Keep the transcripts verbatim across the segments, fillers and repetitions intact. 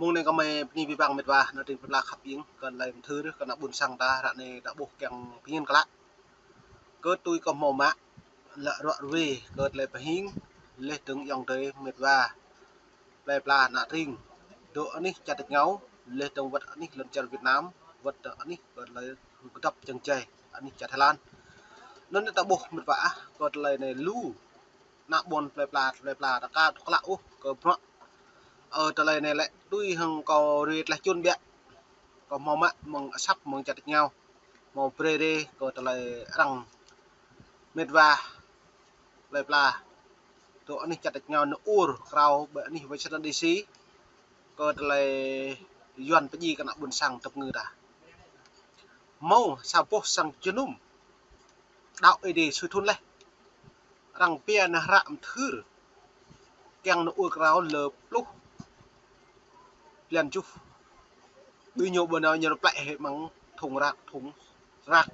Mơ̆ng anai kơ mơi bơni abih bang met wa, ană tring plơi pla khăp ing, kơ tơlơi mơthưr, kơ ană ƀôn sang ta, ră anai ta ƀuh kiăng pơmĭn klă. Kơ tui kơ hmâo mă, lĕ ruă ruê, kơ tơlơi pơhing, laih dơ̆ng ayŏng adơi met wa. Plơi pla ană tring, dŏ anih čar tač rơngiao, laih dơ̆ng wơ̆t anih lŏn čar Việt Nam, wơ̆t dŏ anih kơ tơlơi kơdŏp čang jai, anih čar Thái Lan. Anŭn ta ƀuh met wa ah, kơ tơlơi anai lu, ană ƀôn plơi pla, plơi pla ta ka tŭ klă ôh, kơ bruă. Ơ, tơlơi anai lĕ tui hăng kâo rơi tlaih čun biă. Kâo hmâo mă mơ̆ng asăp mơ̆ng čar tač rơngiao. Hmâo brơi rơi kơ tơlơi arăng met wa plơi pla. Dŏ anih čar tač rơngiao nao ur krao ƀơi anih Washington D C. Kơ tơlơi Yuan pơdjai kơ ană ƀôn sang tơpơngư ta. Hmâo sa boh sang jơnum. Đaŏ Ơi Adai sui thun laih. Arăng pia nao hră mơthưr. Kiăng nao ur krao lơ pluh blan tơjuh. Ƀing ñu ƀu nao ñu plĕ hĭ amăng thŭng rác, thŭng rác.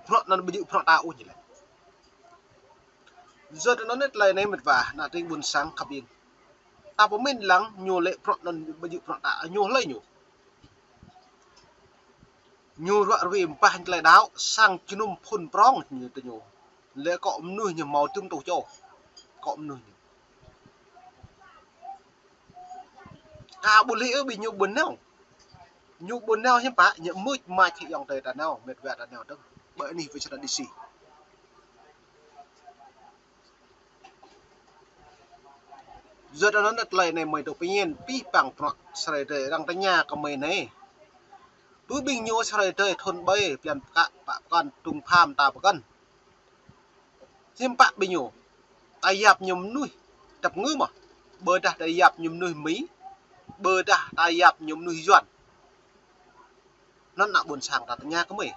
Bruă anŭn ƀu djơ̆ bruă ta ôh ñu lĕ. Yua anŭn tơlơi anai met wa, ană tring ƀôn sang khăp ing. Ta pơmĭn lăng ñu lĕ bruă anŭn ƀu djơ̆ bruă ta, ñu hlơi ñu. Ñu ruă ruê ƀơ̆ng tơlơi đaŏ, sang jơnum phŭn prŏng ñu tơ ñu. Lĕ akŏ mơnuih ñu hmâo tŭm tŭ čô. Akŏ mơnuih ñu. Ka ƀu lĕ ơ ƀing ñu ƀu nao. Ñu ƀu nao hiư̆m pă, ñu mưč mač hĭ ayŏng adơi ta nao, met wa ta nao dơ̆ng. Ƀơi anih Washington D C. Yua anŭn tơlơi anai mơi dŏ pơmĭn abih bang bruă sơrơi adơi arăng tơña kơ mơi anai. Ƀu ƀing ñu sơrơi adơi thŭn ƀai, blan pơkă, pă pơkŏn, trŭng pham ta pơkŏn. Hiư̆m pă ƀing ñu. Ta yap ñu mơnuih tơpơngư mơ̆. Ƀôdah ta yap ñu mơnuih Mi. Ƀôdah ta yap ñu mơnuih Yuan. Anŭn ană ƀôn sang ta tơña kơ mơi.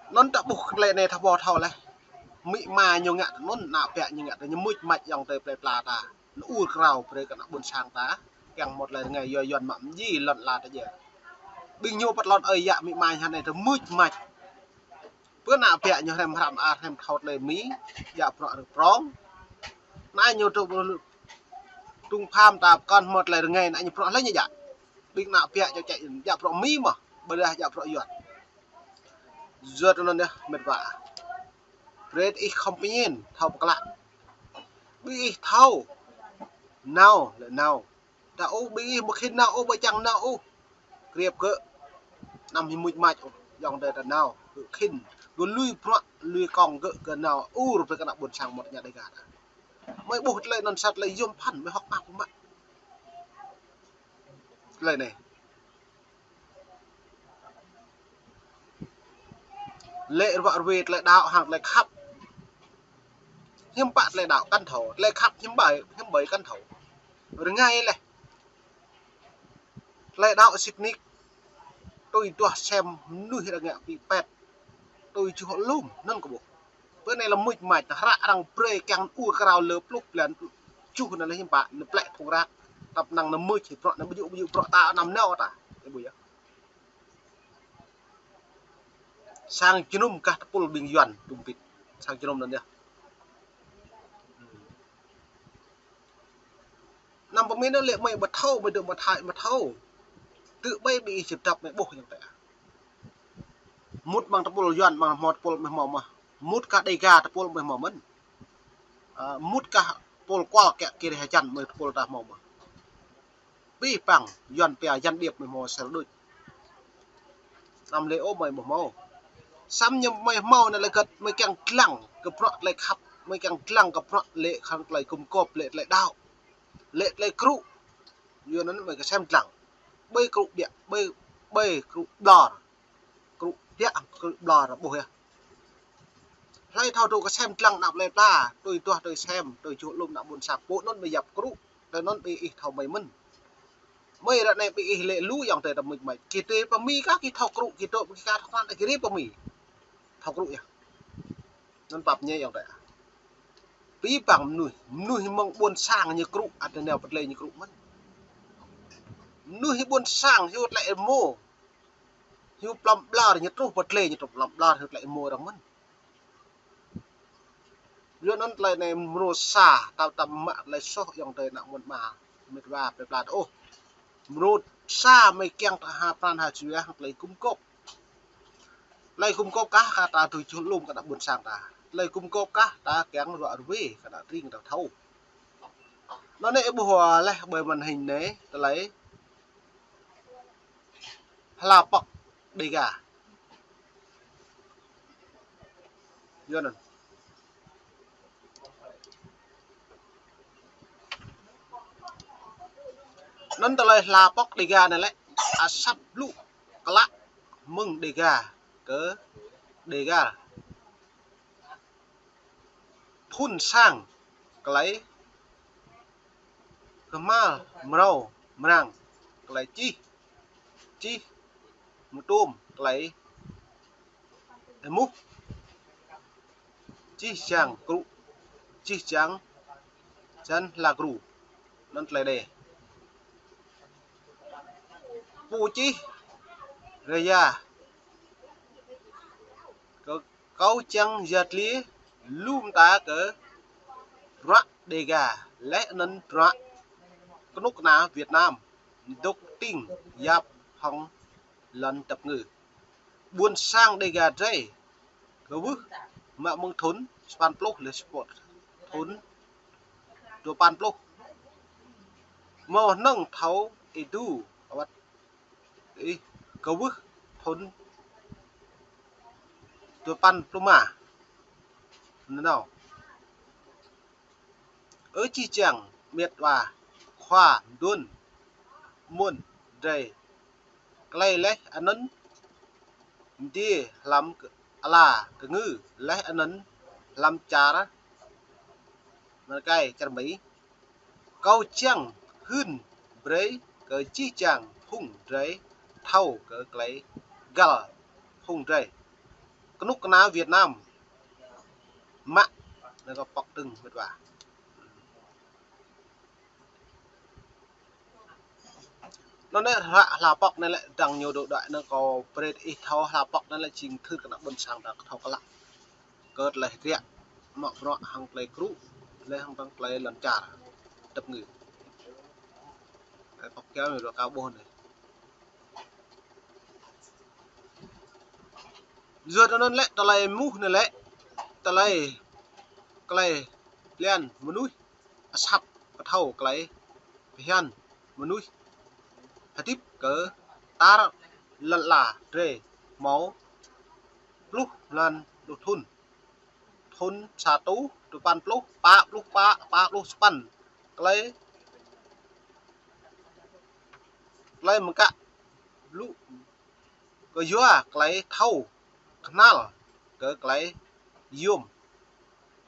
Anŭn ta ƀuh tơlơi anai ta ƀuh thâo laih. Amĭ ama ñu ngă tơ anŭn, ană ƀă ñu ngă tơ ñu mưč mač ayŏng adơi plơi pla ta. Nao ur krao brơi kơ ană ƀôn sang ta. Kiăng hmâo tơlơi rơngai yua Yuan mă mơdjai lŏn ala ta jĕ. Ƀing ñu păt lŏn ơi yă amĭ ama ñu hơnai ta mưč mač. Pơ ană ƀă ñu hrăm hrăm a hrăm thâo tơlơi Mi, djă bruă rơ̆ng prŏng. Anai ñu tŭ trŭng pham ta pơkŏn hmâo tơlơi rơngai anai ñu bruă hlơi ñu djă. Ƀing ană ƀă čơčĕ djă bruă Mi mơ̆, ƀôdah djă bruă Yuan. Yua anŭn yơh met wa. Brơi ih khŏm pơmĭn, thâo pơklă. Ƀing ih thâo. Nao, lĕ nao. Ta ôh ƀing ih ƀu khĭn nao ôh, ƀu čang nao ôh. Kriăp gơ̆. Anăm hĭ mưč mač ôh, ayŏng adơi ta nao. Gơ̆ khĭn. Gơ̆ lui bruă, lui kông gơ̆ kơ nao. Ur brơi kơ ană ƀôn sang mơ̆t ña Dêga ta. Mơi ƀuh tơlơi anŭn sat tơlơi yôm phăn, mơi hŏk mă pơmă. Tơlơi anai. Lĕ ruă ruê tơlơi đaŏ hăng tơlơi khăp. Hiư̆m pă tơlơi đaŏ kăn thâo, tơlơi khăp hiư̆m ƀai, hiư̆m ƀai kăn thâo. Rơngai laih. Tơlơi đaŏ sĭt nik. Tui duah sem mơnuih rơngai pi pet. Tui čuh lum, anŭn kơ ƀuh. Pơ anai lĕ mưč mač, ta hră arăng brơi kiăng ur krao lơ pluh blan tơjuh anŭn lĕ hiư̆m pă, nao plĕ thŭng rác. Tăp năng nao mưč hĭ bruă, nao ƀu djơ̆, ƀu djơ̆ bruă ta anăm nao ta. Ih ƀuh yơh. Sang jơnum kah tơpul ƀing Yuan tŭm bit. Sang jơnum anŭn yơh. Anăm pơmĭn anŭn lĕ mơi ƀu thâo, mơi dŏ mơthai, mơi thâo. Tơ ƀai ƀing ih čơdăp mơi ƀuh ayŏng adơi. Mŭt amăng tơpul Yuan, amăng hmâo tơpul mơi hmâo mơ̆n. Mŭt kah Dêga tơpul mơi hmâo mơ̆n. Ơ, mŭt kah tơpul kual kiă kriê hơjăn mơi tơpul ta hmâo mơ̆n. Abih bang Yuan pia gián điệp mơi hmâo sel đôč. Anăm lĕ ôh mơi ƀu hmâo. Samơ̆ ñu mơi hmâo anai lĕ gơ̆t mơi kiăng lăng kơ bruă tơlơi khăp, mơi kiăng lăng kơ bruă lĕ khăng tơlơi gum gôp, lĕ tơlơi đaŏ, lĕ tơlơi krŭ. Yua anŭn mơi kơsem lăng. Ƀơi krŭ biă, ƀơi, ƀơi krŭ ƀlŏr. Krŭ biă, krŭ ƀlŏr ƀuh yơh. Hlơi thâo tŭ kơsem lăng ană plơi pla, tui duah tui sem, tui čuh lum ană ƀôn sang pô anŭn mơi yap krŭ. Tơ anŭn ƀing ih thâo mơi mơ̆n. Mơi ră anai ƀing ih lĕ lu ayŏng adơi ta mưč mač. Kơ tui pơ Mi kah, kơ thâo krŭ, kơ tŭ, kơ kah thâo krăn, kơ rĭ pơ Mi. Thâo krŭ yơh. Anŭn pap ñe ayŏng adơi. Abih bang mơnuih, mơnuih mơ̆ng ƀôn sang ñu krŭ, ăt nao pơtlĕ ñu krŭ mơ̆n. Mơnuih ƀôn sang hyu tlĕ êmô. Hyu plŏm ƀlŏr ñu truh pơtlĕ ñu truh plŏm ƀlŏr hyu tlĕ êmô arăng mơ̆n. Yua anŭn tơlơi anai mrô sa, tơdah tơdah mă tơlơi soh ayŏng adơi ană mơnuih mơ̆n, mĕt wa plơi pla ôh. Mrô sa mơi kiăng tơha pran ha jua hăng tơlơi gum gôp. Tơlơi gum gôp kah kơ ta tui čuh lŏm kơ ană ƀôn sang ta. Tơlơi gum gôp kah ta kiăng ruă ruê kơ ană tring ta thâo. Anŭn anai ih ƀuh leh ƀơi màn hình anai tơlơi hla pŏk Đêga. Yua anŭn. Anŭn tơlơi hla pŏk Đêga anai lĕ asăp blŭ klă mơ̆ng Đêga kơ Đêga. Phŭn sang tơlơi kơhma̱l mrâo mrang, tơlơi čih, čih mơtôm, tơlơi êmuh, čih jang kru, čih jang jan hla kru, anŭn tơlơi đe. Pô čih rơya kơ Kâo čang yăt liê lu mơta kơ bruă Đêga, laih anŭn bruă kơnuk kơna Việt Nam, dŏ tring yap hăng lŏn tơpơngư. Ƀôn sang Đêga drơi, kơwưh mă mơ̆ng thŭn sapăn pluh laih sapăn thŭn dua păn pluh. Mơ̆ hơnơ̆ng thâo ih du, awăt ih kơwưh thŭn dua păn pluh rơma. Nơnao. Ơ čih čang mĕt wa, khua mduôn mơ̆n drơi. Tơlơi laih anŭn mơdê hlăm kơ-, ala kơ ngư, laih anŭn hlăm čar Amerika, čar Mi. Kâo čang hưn brơi kơ čih čang phung drơi thâo kơ tơlơi găl phung drơi. Kơnuk kơna Việt Nam mă, anai kâo pŏk tơ̆ng mĕt wa. Anŭn anai hla, hla pŏk anai lĕ dăng ñu dŏ đuaĭ anŭn kâo brơi ih thâo hla pŏk anai lĕ jing thưr kơ ană ƀôn sang ta thâo klă. Kơ tơlơi hơdră, mă bruă hăng tơlơi kru, laih hăng tơlơi lŏn čar tơpơngư. Tơlơi pŏk kiaŏ ñu dŏ kâo ƀuh anai. Yua anŭn lĕ tơlơi êmuh anai lĕ, tơlơi, tơlơi lian mơnuih asăp pơthâo tơlơi phiăn mơnuih hơdip kơ tar lŏn ala drơi hmâo pluh mlan pluh thŭn. Thŭn sa rơtuh dua păn pluh, pă pluh pă, pă pluh sapăn. Tơlơi, tơlơi mơkă lu kơ yua tơlơi thâo kơnăl kơ tơlơi yôm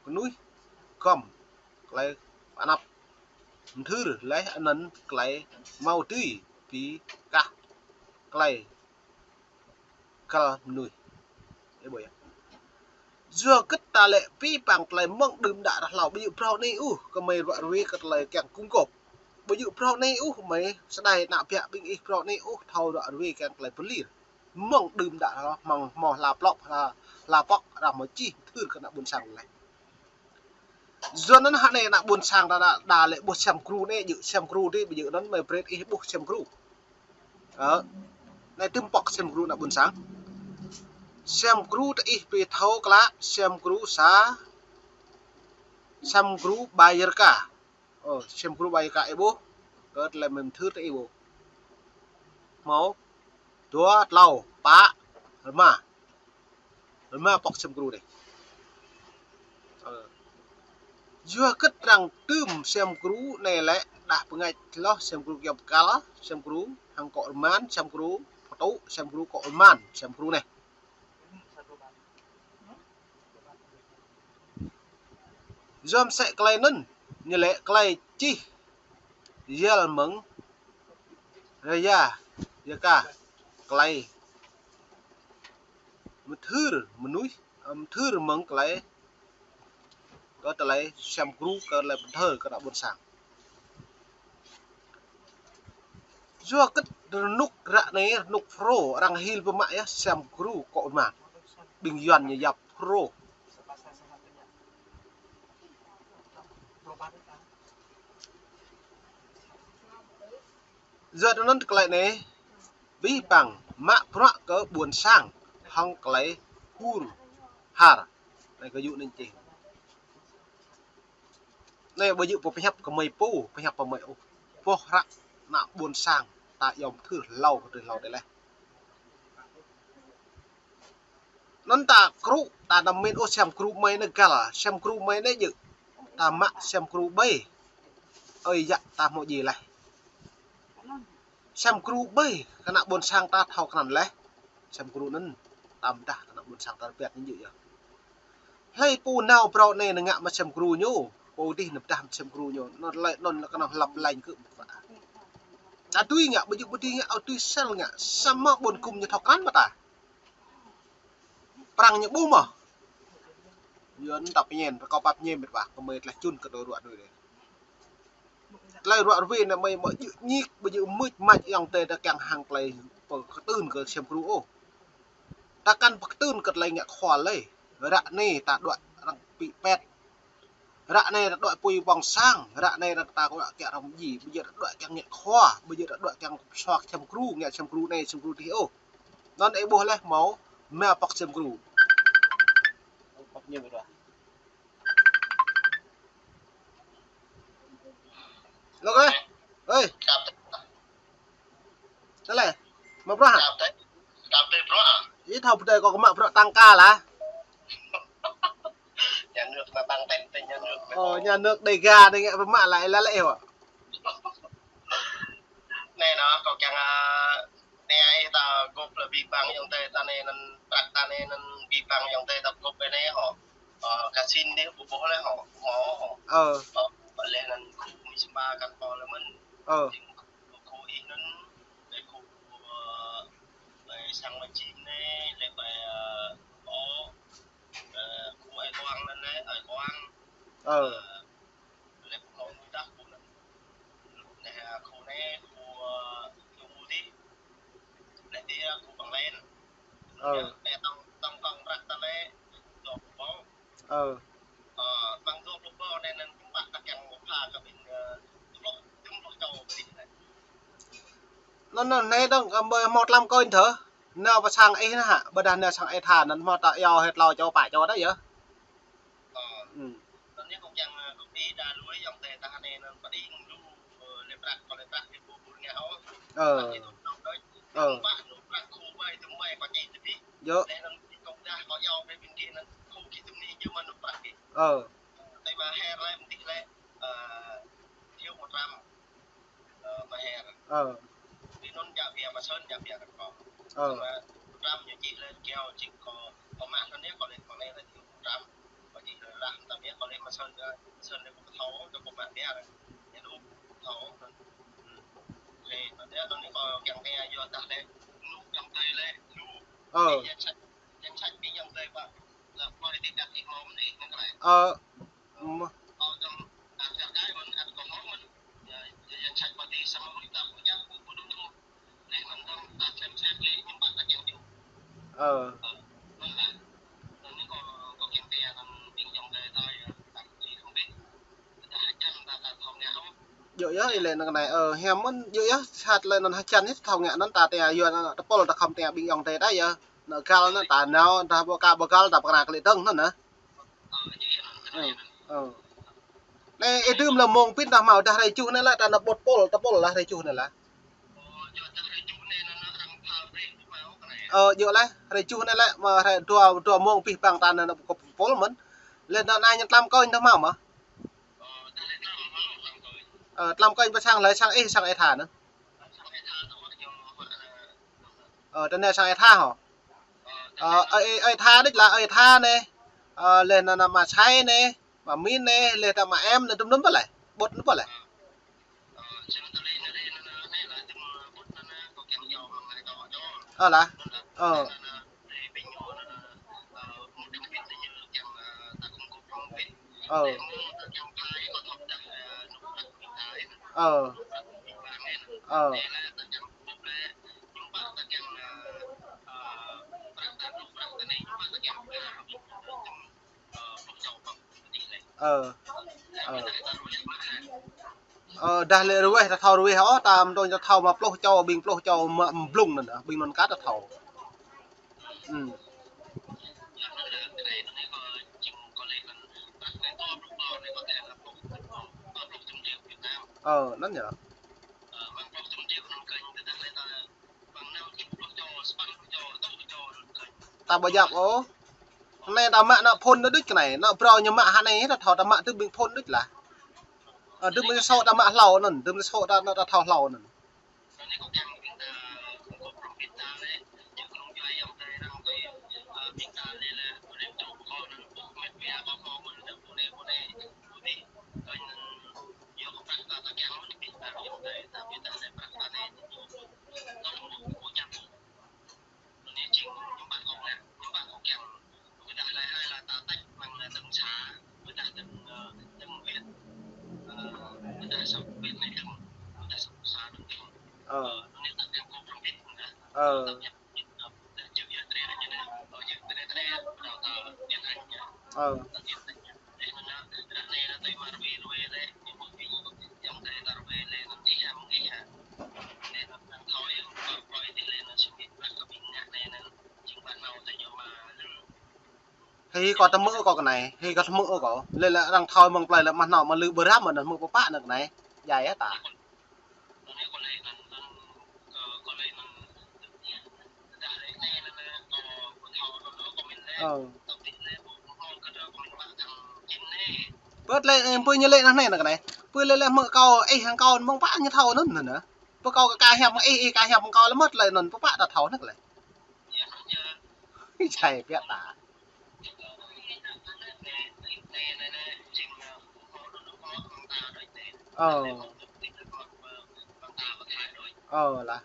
kơnuih gŏm tơlơi pơ anăp mơthưr laih anŭn tơlơi hmâo dưi pi kah tơlơi găl mơnuih. Ơ ƀuh yơh. Yua kơ ta lĕ pĭ păng tơlơi mơ̆ng đưm đă ră hlâo, ƀu djơ̆ phrâo anai ôh kơ mơi ruă ruê kơ tơlơi kiăng gum gôp. Ƀu djơ̆ phrâo anai ôh mơi sơdai ană biă ƀing ih phrâo anai ôh thâo ruă ruê kiăng tơlơi pơlir. Mơ̆ng đưm đă ră hlâo, mơ̆ng hmâo hla plŏk, hla, hla pŏk, arăng hmâo čih thưr kơ ană ƀôn sang laih. Yua anŭn hă anai ană ƀôn sang ta đa, đa lĕ ƀuh sem kru anai, djơ̆ sem kru dih, ƀu djơ̆ anŭn mơi brơi ih ƀuh sem kru. Ơ, anai tơm pŏk sem kru ană ƀôn sang. Sem kru tơ ih pi thâo klă, sem kru sa, sem kru Bayerka. Ơ, sem kru Bayerka ih ƀuh, kơ tơlơi mơthưr tơ ih ƀuh. Hmâo, dua, tlâo, pă, rơma. Rơma pŏk sem kru anai. Ơ. Yua kơ arăng tơm sem kru anai lĕ đah pơngač hloh sem kru kiăng pơkăl, sem kru hăng akŏ rơman, sem kru pơtŭ, sem kru akŏ rơman, sem kru anai. Yua mơsĕ tơlơi anŭn, ñu lĕ tơlơi čih yăl mơ̆ng rơya, yua kơ tơlơi mơthưr mơnuih, mơthưr mơ̆ng tơlơi, kơ tơlơi sem kru, kơ tơlơi pơthâo kơ ană ƀôn sang. Yua kơ rơnŭk ră anai, rơnŭk Phrô, arăng hil pơmă yơh, sem kru akŏ rơman. Ƀing Yuan ñu yap Phrô. Yua anŭn tơlơi anai, abih bang mă bruă kơ ƀôn sang hăng tơlơi hur har. Anai kơ yŭ anŭn čih. Anai ƀu djơ̆ pơhiăp kơ mơi pô, pơhiăp pơ mơi ôh. Boh hră ană ƀôn sang ta yom thưr hlâo kơ tui hlâo tơlơi. Anŭn ta kru, ta anăm min ôh sem kru mơi anai găl, sem kru mơi anai djơ̆. Ta mă sem kru ƀai. Ơi yă ta hmâo djai laih. Sem kru ƀai, kơ ană ƀôn sang ta thâo krăn laih. Sem kru anŭn, ta pơdah kơ ană ƀôn sang ta rơbat anŭn djơ̆ yơh. Hlơi pô nao phrâo anai nao ngă mă sem kru ñu, pô dih nao pơdah mă sem kru ñu, anŭn tơlơi anŭn lĕ kơnơ̆ng hlăp lañ kơ mơ̆. Ta tui ngă, ƀu djơ̆ ƀu dih ngă, ơ tui sel ngă, samơ̆ ƀôn gum ñu thâo krăn mơ̆ ta. Prăng ñu ƀuh mơ̆. Yua anŭn ta pơñen, rơkâo pap ñe mĕt wa, kơ mơi tlaih čun kơ tơlơi ruă ruai anai. Tơlơi ruă ruai anai mơi mă djơ̆ ñik, ƀu djơ̆ mưč mač ayŏng adơi ta kiăng hăng tơlơi pơkơtưn kơ sem kru ôh. Ta kăn pơkơtưn kơ tơlơi ngă khua lơi. Ră anai ta đuaĭ arăng pĭ pet. Ră anai ta đuaĭ apui ƀơ̆ng sang, ră anai ta đuaĭ kiăng arăng djai, ƀu djơ̆ ta đuaĭ kiăng ngă khua, ƀu djơ̆ ta đuaĭ kiăng pơsuak sem kru, ngă sem kru anai, sem kru dih ôh. Anŭn ih ƀuh laih hmâo, mă pŏk sem kru. Pŏk ñu ƀu đuaĭ. Lok ơi. Ơi. Tơlơi. Mă bruă hă? Ih thâo pơdơi kâo kơ mă bruă tăng ca lah. Nhà nước ta tăng tên tên nhà nước. Ơ, nhà nước Đêga anai ngă pơmă lah, ih lah lĕ ih wă. Anai nă, kâo kiăng, ơ, anai ta gŏp lĕ abih bang ayŏng adơi ta anai anŭn, prăk ta anai anŭn abih bang ayŏng adơi ta gŏp anai hŏ. Ơ, kơ sin anai ƀu ƀuh lĕ hŏ, hmâo hŏ. Ơ. Ơ, ƀu lĕ anŭn khu mi sơmba kăn pô lĕ mơ̆n. Ơ. Khu ih anŭn, lĕ khu, ơ, lĕ sang ma jing anai, lĕ ƀai, ơ, ơ, khu ai kuang anŭn anai, ai kuang. Ơ. Ơ, lĕ khu mơ̆ dah khu anŭn. Lĕ khu anai, khu, ơ, khu mơ̆ dih. Lĕ dih, ơ, khu Păng Len. Ơ. Lĕ tong, tong kong prăk ta lĕ, dua pluh ƀâo. Ơ. Ơ, ƀăng dua pluh ƀâo anai anŭn ƀă ta kiăng mơ̆ pha kơ ƀing, ơ, tơm pluh, tơm pluh čô ƀing anai. Anŭn, anŭn anai dơ̆ng, kơ ƀơi hmâo tlam kơnh thơ. Nao pơ sang ih anŭn hă, ƀôdah nao sang ih tha anŭn hmâo ta iâu hĕ tlâo čô pă čô đôč yơh. Ơ. Ơ. Anŭn anai kâo kiăng, ơ, kâo ƀuh đa lui ayŏng adơi ta anai anŭn pơđing lu, ơ, lĕ prăk, kơ lĕ prăk ih ƀu ƀu ngă ôh. Ơ. Prăk ih tŭ nŏk đôč. Ơ. Tơm pă lu prăk khu ƀai tơm ƀai pă čih tơpĭ. Yơh. Lĕ anŭn kâo dah kâo iâu ƀing gih anŭn khu gih tơm anai jơ̆ mơ̆n lu prăk ih. Ơ. Tơdah mă her lĕ mơ̆ dih lĕ, ơ, thiếu một trăm. Ơ, mă her. Ơ. Ƀing anŭn djă biă, mă sơn djă biă kơ kâo. Ơ. Mă trăm ñu čih lĕ kiao čih kâo, kâo mă anŭn anai kâo lĕ, kâo lĕ lĕ thiếu một trăm. Kâo čih lĕ lah, tơdah biă kâo lĕ mă sơn, ơ, sơn lĕ kâo thâo, kâo mă biă. Ñu lu thâo. Ơ. Lĕ, tơdah anŭn anai kâo kiăng tơña yua dah lĕ, lu ayŏng adơi lĕ, lu. Ơ. Danh sách, danh sách ƀing ayŏng adơi ƀă. Lĕ, kâo lĕ tơdah ih hmâo mơ̆n ih hmâo kơ lĕ. Ơ. Ơ, ơ. Djơ̆ yơh, ih lĕ anŭn anai, ơ, hiam mơ̆n, djơ̆ yơh, sat lĕ anŭn hơjăn yơh, thâo ngă anŭn ta tơña yua anŭn tơpul ta khŏm tơña ƀing ayŏng adơi ta yơh. Anŭn găl anŭn ta nao, ta ƀu ka ƀu găl ta pơkra kơ lĕ dơ̆ng anŭn nă. Ơ, ơ. Anai ih dưm lĕ mông pĭt dah hmâo dah hrơi tơjuh anai lĕ ta nao ƀut pul, ta pul lah hrơi tơjuh anai lah. Ơ, djơ̆ lah, hrơi tơjuh anai lĕ, mă hrơi dua, dua mông abih bang ta nao nao ƀut pul mơ̆n. Lĕ anai ñu tlam kơnh dah hmâo mơ̆? Ơ, tlam kơnh pơ sang lĕ sang ih, sang ih tha anŭn. Ơ, ta nao sang ih tha hŏ. Ơ, ơi, ơi tha đôč lah, ơi tha anai. Ơ, lĕ anŭn, anŭn mă Sai anai, mă Min anai, lĕ ta mă Em anai, tơm anŭn pơ lĕ. Ƀut anŭn pơ lĕ. Ơ lah. Ơ. Ơ. Ơ. Ơ. Ơ. Ơ. Ơ, dah lĕ rơweh, ta thâo rơweh ôh, ta mơ̆ng ta thâo mă pluh čô, ƀing pluh čô mă blung anŭn, ƀing anŭn kah ta thâo. Ư. Ơ, anŭn yơh. Ta ƀu djăp ôh. Anai ta mă anŏ phŭn đôč kơ anai, anŏ phrâo ñu mă hă anai, ta thâo ta mă tơ ƀing phŭn đôč lah. Ơ, tơ ƀing sô ta mă hlâo anŭn, tơ ƀing sô ta, ta thâo hlâo anŭn. Ơ. Ơ. Ơ. Hĭ kâo tơhmư̆ kâo kơ anai, hĭ kâo tơhmư̆ kâo. Lĕ lĕ arăng thâo mơ̆ng plơi lĕ mă anŏ mă lư ƀrăm anŭn hmư̆ pơpă anŭn kơ anai. Djai yơh ta. Ơ. Bơ̆t lĕ, ơ, pơ ñu lĕ anŭn anai anŭn kơ anai. Pơ lĕ lĕ hmư̆ kâo, ih hăng kâo mơ̆ng pă ñu thâo anŭn anŭn. Pơ kâo kơ ka hiăp mơ̆ng ih, ih ka hiăp mơ̆ng kâo lĕ mơ̆t lĕ anŭn, pơpă ta thâo anŭn lĕ. Ih, čai piăt ta. Ơ. Ơ, lah.